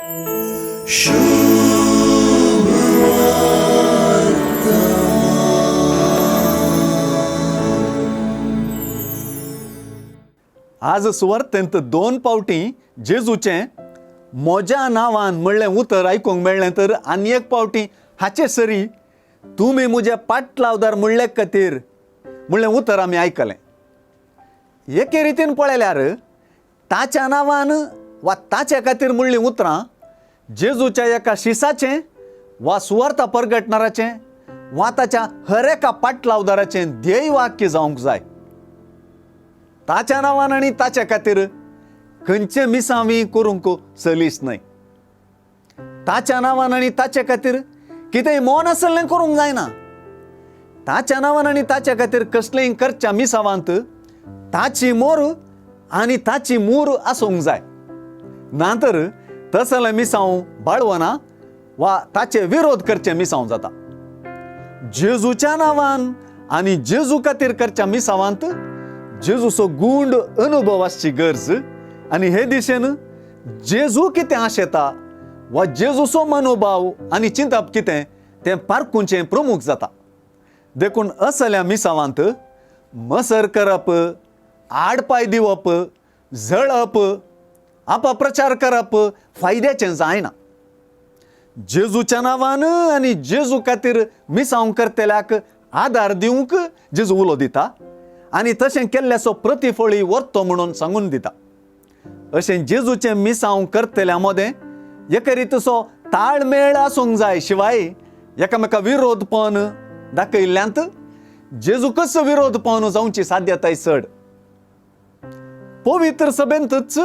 आज सुवार्तेंत दोन पावटी जेजूचें म्हज्या नांवान म्हणलें उतर आयकूंक मेळ्ळें तर आनी एक पावटी हाचे सरी तुमी म्हजे पाटलावदार म्हणले खातीर म्हणलें उतर आमी आयकलें. एके रितीन पळयल्यार ताच्या नांवान वा ताच्या खातीर म्हणलीं उतरां जेजूच्या एका शिसाचें वा सुवार्ता परगटणाराचें वा ताच्या हर एका पाटलावदाराचें ध्येय वाक्य जावंक जाय. ताच्या नांवान आनी ताच्या खातीर खंयचे मिसावी करूंक सलीस न्हय. ताच्या नांवान आनी ताच्या खातीर कितेंय मौन आसलें करूंक जायना. ताच्या नांवान आनी ताच्या खातीर कसलेंय करच्या मिसावांत ताची मोर आनी ताची मूर आसूंक जाय, ना तर तसलें मिसांव बाळवना वा ताचे विरोध करचें मिसांव जाता. जेजूच्या नांवान आनी जेजू खातीर करच्या मिसावांत जेजूचो गूंड अनुभव आसची गरज आनी हे दिशेन जेजू कितें आशेता वा जेजूचो मनोभाव आनी चिंतप कितें तें पारखुचें प्रमुख जाता. देखून असल्या मिसावांत मसर करप, आडपाय दिवप, जळप, अपप्रचार करप फायद्याचें जायना. जेजूच्या नांवान आनी जेजू खातीर मिसांव करतल्याक आदार दिवंक जेजू उलो दिता आनी तशें केल्ल्याचो प्रतिफळी व्हरतो म्हणून सांगून दिता. अशें जेजूचें मिसांव करतल्या मदें एके रितीचो ताळमेळ आसूंक जाय, शिवाय एकामेका विरोधपण दाखयल्ल्यांत जेजूकच विरोधपण जावची साध्यताय चड. पवित्र सभेंतच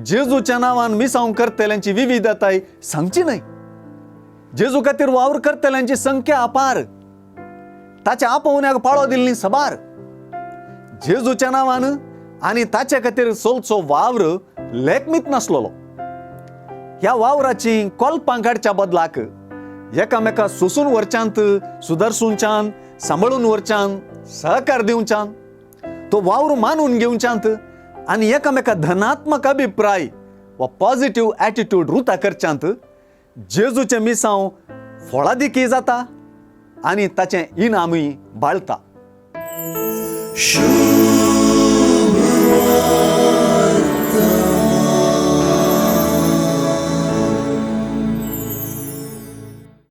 जेजूच्या नांवान मिसांव करतल्यांची विविधताय सांगची न्हय. जेजू खातीर वावर करतल्यांची संख्या अपार, ताच्या आपोवण्याक पाळो दिल्ली सबार. जेजूच्या नांवान आनी ताच्या खातीर चलचो वावर लेखमीत नासलेलो. ह्या वावराची कोलपां काडच्या बदलाक एकामेका सोसून व्हरच्यांत, सुदारसूनच्यान, सांबाळून व्हरच्यान, सहकार दिवच्यान, तो वावर मानून घेवच्यांत आनी एकामेका धनात्मक अभिप्राय वा पॉझिटिव्ह एटिट्यूड रुता करच्यांत जेजूचें मिसांव फळादिकी जाता आनी ताचें इनामूय बाळता.